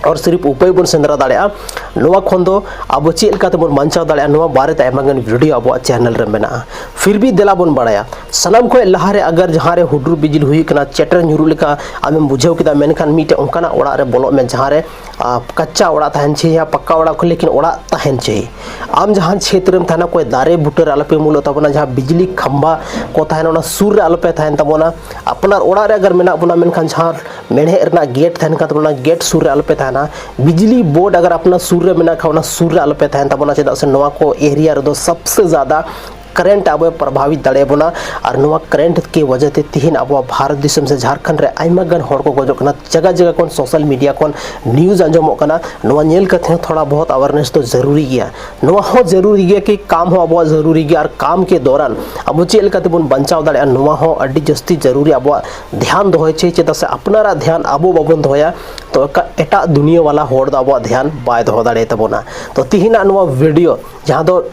ᱟᱨ ᱥᱤᱨᱯ ᱩᱯᱟᱹᱭ ᱵᱚᱱ ᱥᱮᱸᱫᱽᱨᱟ ᱫᱟᱲᱮᱭᱟᱜᱼᱟ᱾ ᱱᱚᱣᱟ ᱠᱷᱚᱱ ᱫᱚ ᱟᱵᱚ ᱪᱮᱫ ᱞᱮᱠᱟ ᱛᱮᱵᱚᱱ ᱵᱟᱧᱪᱟᱣ ᱫᱟᱲᱮᱭᱟᱜᱼᱟ, ᱱᱚᱣᱟ ᱵᱟᱨᱮᱛᱮ ᱟᱭᱢᱟ ᱜᱟᱱ ᱵᱷᱤᱰᱤᱭᱳ ᱟᱵᱚᱣᱟᱜ ᱪᱮᱱᱮᱞ ᱨᱮ ᱢᱮᱱᱟᱜᱼᱟ᱾ ᱯᱷᱤᱨ ᱵᱷᱤ ᱫᱮᱞᱟ ᱵᱚᱱ ᱵᱟᱲᱟᱭᱟ, ᱥᱟᱱᱟᱢ ᱠᱷᱚᱱ ᱞᱟᱦᱟᱨᱮ ᱟᱜᱟᱨ ᱡᱟᱦᱟᱸ ᱨᱮ ᱦᱩᱰᱩᱨ ᱵᱤᱡᱽᱞᱤ ᱦᱩᱭᱩᱜ ᱠᱟᱱᱟ, ᱪᱮᱴᱮᱨ ᱧᱩᱨᱩᱜ ᱞᱮᱠᱟ ᱟᱢᱮᱢ ᱵᱩᱡᱷᱟᱹᱣ ᱠᱮᱫᱟ, ᱢᱮᱱᱠᱷᱟᱱ ᱢᱤᱫᱴᱮᱱ ᱚᱱᱠᱟᱱᱟᱜ ᱚᱲᱟᱜ ᱨᱮ ᱵᱚᱞᱚᱜ ᱢᱮ ᱡᱟᱦᱟᱸ ᱨᱮ ᱟᱨ ᱠᱟᱪᱟ ᱚᱲᱟᱜ ᱛᱟᱦᱮᱱ ᱪᱟᱹᱦᱤᱭᱟ, ᱯᱟᱠᱟ ᱚᱲᱟᱜ ᱠᱚ, ᱞᱮᱠᱤᱱ ᱚᱲᱟᱜ ᱛᱟᱦᱮᱱ ᱪᱟᱹᱦᱤ᱾ ᱟᱢ ᱡᱟᱦᱟᱸ ᱪᱷᱮᱛᱨᱮᱢ ᱛᱟᱦᱮᱱᱟ, ᱚᱠᱚᱭ ᱫᱟᱨᱮ ᱵᱩᱴᱟᱹ ᱨᱮ ᱟᱞᱚᱯᱮ ᱩᱢᱩᱞᱚᱜ ᱛᱟᱵᱚᱱᱟ, ᱡᱟᱦᱟᱸ ᱵᱤᱡᱽᱞᱤ ᱠᱷᱟᱢᱵᱟ ᱠᱚ ᱛᱟᱦᱮᱱᱟ, ᱚᱱᱟ ᱥᱩᱨ ᱨᱮ ᱟᱞᱚᱯᱮ ᱛᱟᱦᱮᱱ ᱛᱟᱵᱚᱱᱟ᱾ ᱟᱯᱱᱟᱨ ᱚᱲᱟᱜ ᱨᱮ ᱟᱜᱟᱨ ᱢᱮᱱᱟᱜ ᱵᱚᱱᱟ, ᱢᱮᱱᱠᱷᱟᱱ ᱡᱟᱦᱟᱸ ᱢᱮᱬᱦᱮᱫ ᱨᱮᱱᱟᱜ ᱜᱮᱴ ᱛᱟᱦᱮᱱ ᱠᱟᱱ ᱛᱟᱵᱚᱱᱟ, ᱚᱱᱟ ᱜᱮᱴ ᱥᱩᱨ ᱨᱮ ᱟᱞᱚᱯᱮ ᱛᱟᱦᱮᱱᱟ᱾ ᱵᱤᱡᱽᱞᱤ ᱵᱳᱨᱰ ᱟᱜᱟᱨ ᱟᱯᱱᱟᱨ ᱥᱩᱨ ᱨᱮ ᱢᱮᱱᱟᱜ ᱠᱷᱟᱱ, ᱚᱱᱟ ᱥᱩᱨ ᱨᱮ ᱟᱞᱚᱯᱮ ᱛᱟᱦᱮᱱ ᱛᱟᱵᱚᱱᱟ, ᱪᱮᱫᱟᱜ ᱥᱮ ᱱᱚᱣᱟ ᱠᱚ ᱮᱨᱤᱭᱟ ᱨᱮᱫᱚ ᱥᱚᱵᱥᱮ ᱡᱟᱫᱟ ᱠᱟᱨᱮᱱᱴ ᱟᱵᱚᱭ ᱯᱨᱚᱵᱷᱟᱵᱤᱛ ᱫᱟᱲᱮᱭᱟᱵᱚᱱᱟ᱾ ᱟᱨ ᱱᱚᱣᱟ ᱠᱟᱨᱮᱱᱴ ᱠᱮ ᱣᱟᱡᱟ ᱛᱮ ᱛᱤᱦᱤᱧ ᱟᱵᱚᱣᱟᱜ ᱵᱷᱟᱨᱚᱛ ᱫᱤᱥᱚᱢ ᱥᱮ ᱡᱷᱟᱲᱠᱷᱚᱸᱰ ᱨᱮ ᱟᱭᱢᱟ ᱜᱟᱱ ᱦᱚᱲ ᱠᱚ ᱜᱚᱡᱚᱜ ᱠᱟᱱᱟ᱾ ᱡᱟᱭᱜᱟ ᱡᱟᱭᱜᱟ ᱠᱷᱚᱱ ᱥᱳᱥᱟᱞ ᱢᱤᱰᱤᱭᱟ ᱠᱷᱚᱱ ᱱᱤᱭᱩᱡᱽ ᱟᱸᱡᱚᱢᱚᱜ ᱠᱟᱱᱟ᱾ ᱱᱚᱣᱟ ᱧᱮᱞ ᱠᱟᱛᱮ ᱦᱚᱸ ᱛᱷᱚᱲᱟ ᱵᱚᱦᱚᱛ ᱟᱣᱟᱨᱱᱮᱥ ᱫᱚ ᱡᱟᱹᱨᱩᱨᱤ ᱜᱮᱭᱟ᱾ ᱱᱚᱣᱟ ᱦᱚᱸ ᱡᱟᱹᱨᱩᱨᱤ ᱜᱮᱭᱟ ᱠᱤ ᱠᱟᱢ ᱦᱚᱸ ᱟᱵᱚᱣᱟᱜ ᱡᱟᱹᱨᱩᱨᱤ ᱜᱮᱭᱟ, ᱟᱨ ᱠᱟᱢ ᱠᱮ ᱫᱚᱨᱟᱱ ᱟᱵᱚ ᱪᱮᱫ ᱞᱮᱠᱟ ᱛᱮᱵᱚᱱ ᱵᱟᱧᱪᱟᱣ ᱫᱟᱲᱮᱭᱟᱜᱼᱟ, ᱱᱚᱣᱟ ᱦᱚᱸ ᱟᱹᱰᱤ ᱡᱟᱹᱥᱛᱤ ᱡᱟᱹᱨᱩᱨᱤ ᱟᱵᱚᱣᱟᱜ ᱫᱷᱮᱭᱟᱱ ᱫᱚᱦᱚᱭ ᱪᱟᱹᱭ᱾ ᱪᱮᱫᱟᱜ ᱥᱮ ᱟᱯᱱᱟᱨᱟᱜ ᱫᱷᱮᱭᱟᱱ ᱟᱵᱚ ᱵᱟᱵᱚᱱ ᱫᱚᱦᱚᱭᱟ, ᱛᱚ ᱮᱠᱟ-, ᱮᱴᱟᱜ ᱫᱩᱱᱤᱭᱟᱹ ᱵᱟᱞᱟ ᱦᱚᱲ ᱫᱚ ᱟᱵᱚᱣᱟᱜ ᱫᱷᱮᱭᱟᱱ ᱵᱟᱭ ᱫᱚᱦᱚ ᱫᱟᱲᱮᱭᱟᱛᱟᱵᱚᱱᱟ᱾ ᱛᱚ ᱛᱤᱦᱤᱧᱟᱜ ᱱᱚᱣᱟ ᱵᱷᱤᱰᱤᱭᱳ, ᱡᱟᱦᱟᱸ ᱫᱚ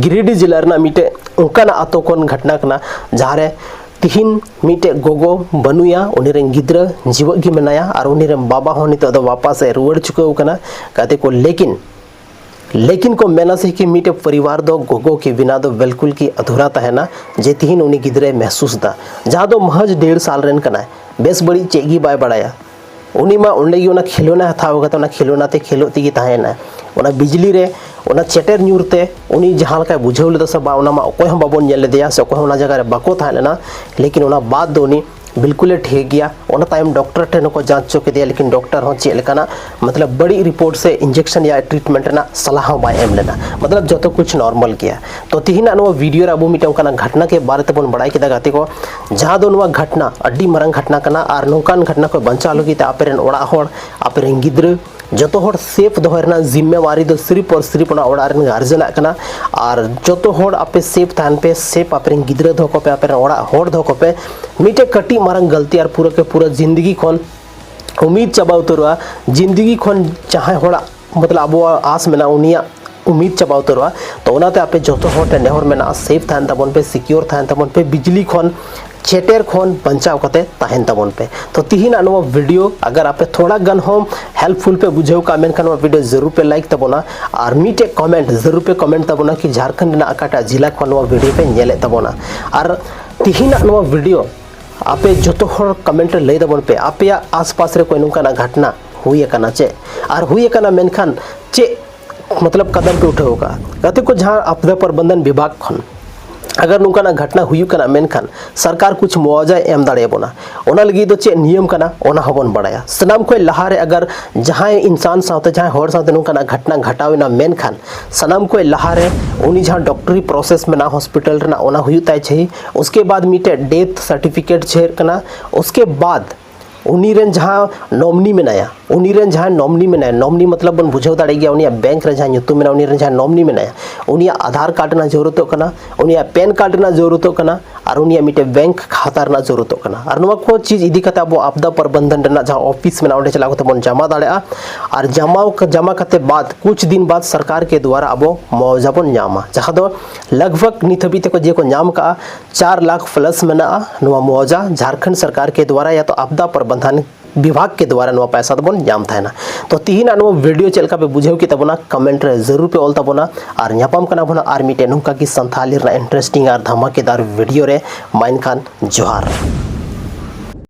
ᱜᱤᱨᱤᱰᱤ ᱡᱮᱞᱟ ᱨᱮᱱᱟᱜ ᱢᱤᱫᱴᱮᱡ ᱚᱱᱠᱟᱱᱟᱜ ᱟᱛᱳ ᱠᱷᱚᱱ ᱜᱷᱚᱴᱱᱟ ᱠᱟᱱᱟ, ᱡᱟᱦᱟᱸ ᱨᱮ ᱛᱤᱦᱤᱧ ᱢᱤᱫᱴᱮᱡ ᱜᱚᱜᱚ ᱵᱟᱹᱱᱩᱭᱟ, ᱩᱱᱤ ᱨᱮᱱ ᱜᱤᱫᱽᱨᱟᱹ ᱡᱤᱣᱮᱫ ᱜᱮ ᱢᱮᱱᱟᱭᱟ ᱟᱨ ᱩᱱᱤ ᱨᱮᱱ ᱵᱟᱵᱟ ᱦᱚᱸ ᱱᱤᱛᱚᱜ ᱫᱚ ᱣᱟᱯᱟᱥ ᱮ ᱨᱩᱣᱟᱹᱲ ᱪᱩᱠᱟᱹᱣ ᱠᱟᱱᱟ᱾ ᱜᱟᱛᱮ ᱠᱚ, ᱞᱮᱠᱤᱱ, ᱞᱮᱠᱤᱱ ᱠᱚ ᱢᱮᱱᱟ ᱥᱮ ᱠᱤ ᱢᱤᱫᱴᱮᱡ ᱯᱚᱨᱤᱵᱟᱨ ᱫᱚ ᱜᱚᱜᱚ ᱠᱮ ᱵᱤᱱᱟ ᱫᱚ ᱵᱤᱞᱠᱩᱞ ᱜᱮ ᱟᱫᱷᱩᱨᱟ ᱛᱟᱦᱮᱱᱟ, ᱡᱮ ᱛᱤᱦᱤᱧ ᱩᱱᱤ ᱜᱤᱫᱽᱨᱟᱹᱭ ᱢᱮᱦᱥᱩᱥ ᱫᱟ, ᱡᱟᱦᱟᱸ ᱫᱚ ᱢᱟᱦᱟᱡᱽ ᱰᱮᱲ ᱥᱟᱞ ᱨᱮᱱ ᱠᱟᱱᱟᱭ, ᱵᱮᱥ ᱵᱟᱹᱲᱤᱡ ᱪᱮᱫ ᱜᱮ ᱵᱟᱭ ᱵᱟᱲᱟᱭᱟ᱾ ᱩᱱᱤ ᱢᱟ ᱚᱸᱰᱮ ᱜᱮ ᱚᱱᱟ ᱠᱷᱮᱞᱳᱱᱟ ᱦᱟᱛᱟᱣ ᱠᱟᱛᱮ ᱚᱱᱟ ᱠᱷᱮᱞᱳᱱᱟ ᱛᱮ ᱠᱷᱮᱞᱳᱜ ᱛᱮᱜᱮ ᱛᱟᱦᱮᱸᱭᱮᱱᱟ᱾ ᱚᱱᱟ ᱵᱤᱡᱽᱞᱤ ᱨᱮ ᱚᱱᱟ ᱪᱮᱴᱮᱨ ᱧᱩᱨ ᱛᱮ ᱩᱱᱤ ᱡᱟᱦᱟᱸ ᱞᱮᱠᱟᱭ ᱵᱩᱡᱷᱟᱹᱣ ᱞᱮᱫᱟ ᱥᱮ ᱵᱟᱝ, ᱚᱱᱟ ᱢᱟ ᱚᱠᱚᱭ ᱦᱚᱸ ᱵᱟᱵᱚᱱ ᱧᱮᱞ ᱞᱮᱫᱮᱭᱟ ᱥᱮ ᱚᱠᱚᱭ ᱦᱚᱸ ᱚᱱᱟ ᱡᱟᱭᱜᱟ ᱨᱮ ᱵᱟᱠᱚ ᱛᱟᱦᱮᱸ ᱞᱮᱱᱟ᱾ ᱞᱮᱠᱤᱱ ᱚᱱᱟ ᱵᱟᱫ ᱫᱚ ᱩᱱᱤ ᱵᱤᱞᱠᱩᱞᱮ ᱴᱷᱤᱠ ᱜᱮᱭᱟ᱾ ᱚᱱᱟ ᱛᱟᱭᱚᱢ ᱰᱚᱠᱴᱚᱨ ᱴᱷᱮᱱ ᱦᱚᱸᱠᱚ ᱡᱟᱸᱪ ᱦᱚᱪᱚ ᱠᱮᱫᱮᱭᱟ, ᱞᱮᱠᱤᱱ ᱰᱚᱠᱴᱚᱨ ᱦᱚᱸ ᱪᱮᱫ ᱞᱮᱠᱟᱱᱟᱜ ᱢᱚᱛᱞᱚᱵ ᱵᱟᱹᱲᱤᱡ ᱨᱤᱯᱳᱨᱴ ᱥᱮ ᱤᱧᱡᱮᱠᱥᱚᱱ ᱭᱟ ᱴᱨᱤᱴᱢᱮᱱᱴ ᱨᱮᱱᱟᱜ ᱥᱟᱞᱦᱟ ᱦᱚᱸ ᱵᱟᱭ ᱮᱢ ᱞᱮᱱᱟ᱾ ᱢᱚᱛᱞᱚᱵ ᱡᱚᱛᱚ ᱠᱩᱪ ᱱᱚᱨᱢᱟᱞ ᱜᱮᱭᱟ᱾ ᱛᱚ ᱛᱤᱦᱤᱧᱟᱜ ᱱᱚᱣᱟ ᱵᱷᱤᱰᱤᱭᱳ ᱨᱮ ᱟᱵᱚ ᱢᱤᱫᱴᱟᱝ ᱚᱱᱠᱟᱱᱟᱜ ᱜᱷᱚᱴᱱᱟ ᱠᱮ ᱵᱟᱨᱮ ᱛᱮᱵᱚᱱ ᱵᱟᱲᱟᱭ ᱠᱮᱫᱟ ᱜᱟᱛᱮ ᱠᱚ, ᱡᱟᱦᱟᱸ ᱫᱚ ᱱᱚᱣᱟ ᱜᱷᱚᱴᱱᱟ ᱟᱹᱰᱤ ᱢᱟᱨᱟᱝ ᱜᱷᱚᱴᱱᱟ ᱠᱟᱱᱟ᱾ ᱟᱨ ᱱᱚᱝᱠᱟᱱ ᱜᱷᱚᱴᱱᱟ ᱠᱷᱚᱱ ᱵᱟᱧᱪᱟᱣ ᱞᱟᱹᱜᱤᱫ ᱛᱮ ᱟᱯᱮ ᱨᱮᱱ ᱚᱲᱟᱜ ᱦᱚᱲ, ᱟᱯᱮ ᱨᱮᱱ ᱜᱤᱫᱽᱨᱟᱹ, ᱡᱚᱛᱚ ᱦᱚᱲ ᱥᱮᱯᱷ ᱫᱚᱦᱚᱭ ᱨᱮᱱᱟᱜ ᱡᱤᱢᱢᱮᱣᱟᱨᱤ ᱫᱚ ᱥᱤᱨᱤᱯ ᱟᱨ ᱥᱤᱨᱤᱯ ᱚᱱᱟ ᱚᱲᱟᱜ ᱨᱮᱱ ᱜᱟᱨᱡᱮᱱᱟᱜ ᱠᱟᱱᱟ᱾ ᱟᱨ ᱡᱚᱛᱚ ᱦᱚᱲ ᱟᱯᱮ ᱥᱮᱯᱷ ᱛᱟᱦᱮᱱ ᱯᱮ, ᱥᱮᱯᱷ ᱟᱯᱮ ᱨᱮᱱ ᱜᱤᱫᱽᱨᱟᱹ ᱫᱚᱦᱚ ᱠᱚᱯᱮ, ᱟᱯᱮ ᱨᱮᱱ ᱚᱲᱟᱜ ᱦᱚᱲ ᱫᱚᱦᱚ ᱠᱚᱯᱮ᱾ ᱢᱤᱫᱴᱮᱡ ᱠᱟᱹᱴᱤᱡ ᱢᱟᱨᱟᱝ ᱜᱟᱹᱞᱛᱤ ᱟᱨ ᱯᱩᱨᱟᱹ ᱠᱮ ᱯᱩᱨᱟᱹ ᱡᱤᱱᱫᱮᱜᱤ ᱠᱷᱚᱱ ᱩᱢᱤᱫ ᱪᱟᱵᱟ ᱩᱛᱟᱹᱨᱚᱜᱼᱟ᱾ ᱡᱤᱱᱫᱮᱜᱤ ᱠᱷᱚᱱ ᱡᱟᱦᱟᱸᱭ ᱦᱚᱲᱟᱜ ᱢᱚᱛᱞᱚᱵ ᱟᱵᱚᱣᱟᱜ ᱟᱥ ᱢᱮᱱᱟᱜᱼᱟ, ᱩᱱᱤᱭᱟᱜ ᱩᱢᱤᱫ ᱪᱟᱵᱟ ᱩᱛᱟᱹᱨᱚᱜᱼᱟ᱾ ᱛᱚ ᱚᱱᱟᱛᱮ ᱟᱯᱮ ᱡᱚᱛᱚ ᱦᱚᱲ ᱴᱷᱮᱱ ᱱᱮᱦᱚᱨ ᱢᱮᱱᱟᱜᱼᱟ, ᱥᱮᱯᱷ ᱛᱟᱦᱮᱱ ᱛᱟᱵᱚᱱ ᱯᱮ, ᱥᱤᱠᱤᱭᱳᱨ ᱛᱟᱦᱮᱱ ᱛᱟᱵᱚᱱ ᱯᱮ, ᱵᱤᱡᱽᱞᱤ ᱠᱷᱚᱱ ᱪᱮᱴᱮᱨ ᱠᱷᱚᱱ ᱵᱟᱧᱪᱟᱣ ᱠᱟᱛᱮ ᱛᱟᱦᱮᱱ ᱛᱟᱵᱚᱱ ᱯᱮ᱾ ᱛᱚ ᱛᱤᱦᱤᱧᱟᱜ ᱱᱚᱣᱟ ᱵᱷᱤᱰᱤᱭᱳ ᱟᱜᱟᱨ ᱟᱯᱮ ᱛᱷᱚᱲᱟ ᱜᱟᱱ ᱦᱚᱸ ᱦᱮᱞᱯᱯᱷᱩᱞ ᱯᱮ ᱵᱩᱡᱷᱟᱹᱣ ᱠᱟᱜ, ᱢᱮᱱᱠᱷᱟᱱ ᱱᱚᱣᱟ ᱵᱷᱤᱰᱤᱭᱳ ᱡᱟᱹᱨᱩᱲ ᱯᱮ ᱞᱟᱭᱤᱠ ᱛᱟᱵᱚᱱᱟ᱾ ᱟᱨ ᱢᱤᱫᱴᱮᱡ ᱠᱚᱢᱮᱱᱴ ᱡᱟᱹᱨᱩᱲ ᱯᱮ ᱠᱚᱢᱮᱱᱴ ᱛᱟᱵᱚᱱᱟ ᱠᱤ ᱡᱷᱟᱲᱠᱷᱚᱸᱰ ᱨᱮᱱᱟᱜ ᱚᱠᱟᱴᱟᱜ ᱡᱮᱞᱟ ᱠᱷᱚᱱ ᱱᱚᱣᱟ ᱵᱷᱤᱰᱤᱭᱳ ᱯᱮ ᱧᱮᱞᱮᱫ ᱛᱟᱵᱚᱱᱟ᱾ ᱟᱨ ᱛᱤᱦᱤᱧᱟᱜ ᱱᱚᱣᱟ ᱵᱷᱤᱰᱤᱭᱳ ᱟᱯᱮ ᱡᱚᱛᱚ ᱦᱚᱲ ᱠᱚᱢᱮᱱᱴ ᱨᱮ ᱞᱟᱹᱭ ᱛᱟᱵᱚᱱ ᱯᱮ, ᱟᱯᱮᱭᱟᱜ ᱟᱥᱯᱟᱥ ᱨᱮ ᱠᱚᱭ ᱱᱚᱝᱠᱟᱱᱟᱜ ᱜᱷᱚᱴᱱᱟ ᱦᱩᱭ ᱟᱠᱟᱱᱟ ᱪᱮ? ᱟᱨ ᱦᱩᱭ ᱟᱠᱟᱱᱟ, ᱢᱮᱱᱠᱷᱟᱱ ᱪᱮᱫ ᱢᱚᱛᱞᱚᱵ ᱠᱟᱫᱟᱢ ᱯᱮ ᱩᱴᱷᱟᱹᱣ ᱟᱠᱟᱫᱼᱟ? ᱜᱟᱛᱮ ᱠᱚ, ᱡᱟᱦᱟᱸ ᱟᱯᱫᱟ ᱯᱨᱚᱵᱚᱱᱫᱷᱚᱱ ᱵᱤᱵᱷᱟᱜᱽ ᱠᱷᱚᱱ ᱟᱜᱟᱨ ᱱᱚᱝᱠᱟᱱᱟᱜ ᱜᱷᱚᱴᱱᱟ ᱦᱩᱭᱩᱜ ᱠᱟᱱᱟ, ᱢᱮᱱᱠᱷᱟᱱ ᱥᱚᱨᱠᱟᱨ ᱠᱩᱪ ᱢᱩᱣᱟᱣᱡᱟᱭ ᱮᱢ ᱫᱟᱲᱮᱭᱟᱵᱚᱱᱟ, ᱚᱱᱟ ᱞᱟᱹᱜᱤᱫ ᱫᱚ ᱪᱮᱫ ᱱᱤᱭᱚᱢ ᱠᱟᱱᱟ, ᱚᱱᱟ ᱦᱚᱸᱵᱚᱱ ᱵᱟᱲᱟᱭᱟ᱾ ᱥᱟᱱᱟᱢ ᱠᱷᱚᱱ ᱞᱟᱦᱟᱨᱮ ᱟᱜᱟᱨ ᱡᱟᱦᱟᱸᱭ ᱤᱱᱥᱟᱱ ᱥᱟᱶᱛᱮ, ᱡᱟᱦᱟᱸᱭ ᱦᱚᱲ ᱥᱟᱶᱛᱮ ᱱᱚᱝᱠᱟᱱᱟᱜ ᱜᱷᱚᱴᱱᱟ ᱜᱷᱚᱴᱟᱣ ᱮᱱᱟ, ᱢᱮᱱᱠᱷᱟᱱ ᱥᱟᱱᱟᱢ ᱠᱷᱚᱱ ᱞᱟᱦᱟᱨᱮ ᱩᱱᱤ ᱡᱟᱦᱟᱸ ᱰᱚᱠᱴᱚᱨᱤ ᱯᱨᱚᱥᱮᱥ ᱢᱮᱱᱟᱜᱼᱟ ᱦᱚᱥᱯᱤᱴᱟᱞ ᱨᱮᱱᱟᱜ, ᱚᱱᱟ ᱦᱩᱭᱩᱜ ᱛᱟᱭ ᱪᱟᱹᱦᱤ᱾ ᱩᱥᱠᱮ ᱵᱟᱫ ᱢᱤᱫᱴᱮᱡ ᱰᱮᱛᱷ ᱥᱟᱨᱴᱤᱯᱷᱤᱠᱮᱴ ᱪᱟᱹᱦᱤ ᱠᱟᱱᱟ᱾ ᱩᱥᱠᱮ ᱵᱟᱫ ᱩᱱᱤ ᱨᱮᱱ ᱡᱟᱦᱟᱸ ᱱᱚᱢᱱᱤ ᱢᱮᱱᱟᱭᱟ, ᱩᱱᱤ ᱨᱮᱱ ᱡᱟᱦᱟᱸᱭ ᱱᱚᱢᱱᱤ ᱢᱮᱱᱟᱭᱟ, ᱱᱚᱢᱱᱤ ᱢᱚᱛᱞᱚᱵ ᱵᱚᱱ ᱵᱩᱡᱷᱟᱹᱣ ᱫᱟᱲᱮᱭᱟᱜ ᱜᱮᱭᱟ, ᱩᱱᱤᱭᱟᱜ ᱵᱮᱝᱠ ᱨᱮ ᱡᱟᱦᱟᱸ ᱧᱩᱛᱩᱢ ᱢᱮᱱᱟᱜᱼᱟ, ᱩᱱᱤ ᱨᱮᱱ ᱡᱟᱦᱟᱸᱭ ᱱᱚᱢᱱᱤ ᱢᱮᱱᱟᱭᱟ, ᱩᱱᱤᱭᱟᱜ ᱟᱫᱷᱟᱨ ᱠᱟᱨᱰ ᱨᱮᱱᱟᱜ ᱡᱟᱹᱨᱩᱲᱚᱜ ᱠᱟᱱᱟ, ᱩᱱᱤᱭᱟᱜ ᱯᱮᱱ ᱠᱟᱨᱰ ᱨᱮᱱᱟᱜ ᱡᱟᱹᱨᱩᱲᱚᱜ ᱠᱟᱱᱟ, ᱟᱨ ᱩᱱᱤᱭᱟᱜ ᱢᱤᱫᱴᱮᱱ ᱵᱮᱝᱠ ᱠᱷᱟᱛᱟ ᱨᱮᱱᱟᱜ ᱡᱟᱹᱨᱩᱲᱚᱜ ᱠᱟᱱᱟ᱾ ᱟᱨ ᱱᱚᱣᱟ ᱠᱚ ᱪᱤᱡᱽ ᱤᱫᱤ ᱠᱟᱛᱮ ᱟᱵᱚ ᱟᱯᱫᱟ ᱯᱨᱚᱵᱚᱱᱫᱷᱚᱱ ᱨᱮᱱᱟᱜ ᱡᱟᱦᱟᱸ ᱚᱯᱷᱤᱥ ᱢᱮᱱᱟᱜᱼᱟ, ᱚᱸᱰᱮ ᱪᱟᱞᱟᱣ ᱠᱟᱛᱮ ᱵᱚᱱ ᱡᱟᱢᱟ ᱫᱟᱲᱮᱭᱟᱜᱼᱟ᱾ ᱟᱨ ᱡᱟᱢᱟ, ᱡᱟᱢᱟ ᱠᱟᱛᱮ ᱵᱟᱫ ᱠᱩᱪ ᱫᱤᱱ ᱵᱟᱫ ᱥᱚᱨᱠᱟᱨ ᱠᱮ ᱫᱩᱣᱟᱨᱟ ᱟᱵᱚ ᱢᱩᱣᱟᱣᱡᱟ ᱵᱚᱱ ᱧᱟᱢᱟ, ᱡᱟᱦᱟᱸ ᱫᱚ ᱞᱟᱜᱽ ᱵᱷᱟᱜᱽ ᱱᱤᱛ ᱦᱟᱹᱵᱤᱡ ᱛᱮᱠᱚ ᱡᱮ ᱠᱚ ᱧᱟᱢ ᱠᱟᱜᱼᱟ, ᱪᱟᱨ ᱞᱟᱠᱷ ᱯᱞᱟᱥ ᱢᱮᱱᱟᱜᱼᱟ ᱱᱚᱣᱟ ᱢᱩᱣᱟᱣᱡᱟ ᱡᱷᱟᱲᱠᱷᱚᱸᱰ ᱥᱚᱨᱠᱟᱨ ᱠᱮ ᱫᱩᱣᱟᱨᱟ ᱭᱟ ᱛᱚ ᱟᱯᱫᱟ ᱯᱨᱚᱵᱚᱱᱫᱷᱚᱱ ᱵᱤᱵᱷᱟᱜᱽ ᱠᱮ ᱫᱩᱣᱟᱨᱟ ᱱᱚᱣᱟ ᱯᱚᱭᱥᱟ ᱫᱚᱵᱚᱱ ᱧᱟᱢ ᱛᱟᱦᱮᱱᱟ᱾ ᱛᱚ ᱛᱤᱦᱤᱧᱟᱜ ᱱᱚᱣᱟ ᱵᱷᱤᱰᱤᱭᱳ ᱪᱮᱫ ᱞᱮᱠᱟ ᱯᱮ ᱵᱩᱡᱷᱟᱹᱣ ᱠᱮᱫ ᱛᱟᱵᱚᱱᱟ, ᱠᱚᱢᱮᱱᱴ ᱨᱮ ᱡᱟᱹᱨᱩᱲ ᱯᱮ ᱚᱞ ᱛᱟᱵᱚᱱᱟ᱾ ᱟᱨ ᱧᱟᱯᱟᱢ ᱠᱟᱱᱟ ᱵᱚᱱ ᱟᱨ ᱢᱤᱫᱴᱮᱱ ᱱᱚᱝᱠᱟ ᱜᱮ ᱥᱟᱱᱛᱷᱟᱞᱤ ᱨᱮᱱᱟᱜ ᱤᱱᱴᱟᱨᱮᱥᱴᱤᱝ ᱟᱨ ᱫᱷᱟᱢᱟᱠᱮᱫᱟᱨ ᱵᱷᱤᱰᱤᱭᱳ ᱨᱮ᱾ ᱢᱟ ᱮᱱᱠᱷᱟᱱ ᱡᱚᱦᱟᱨ᱾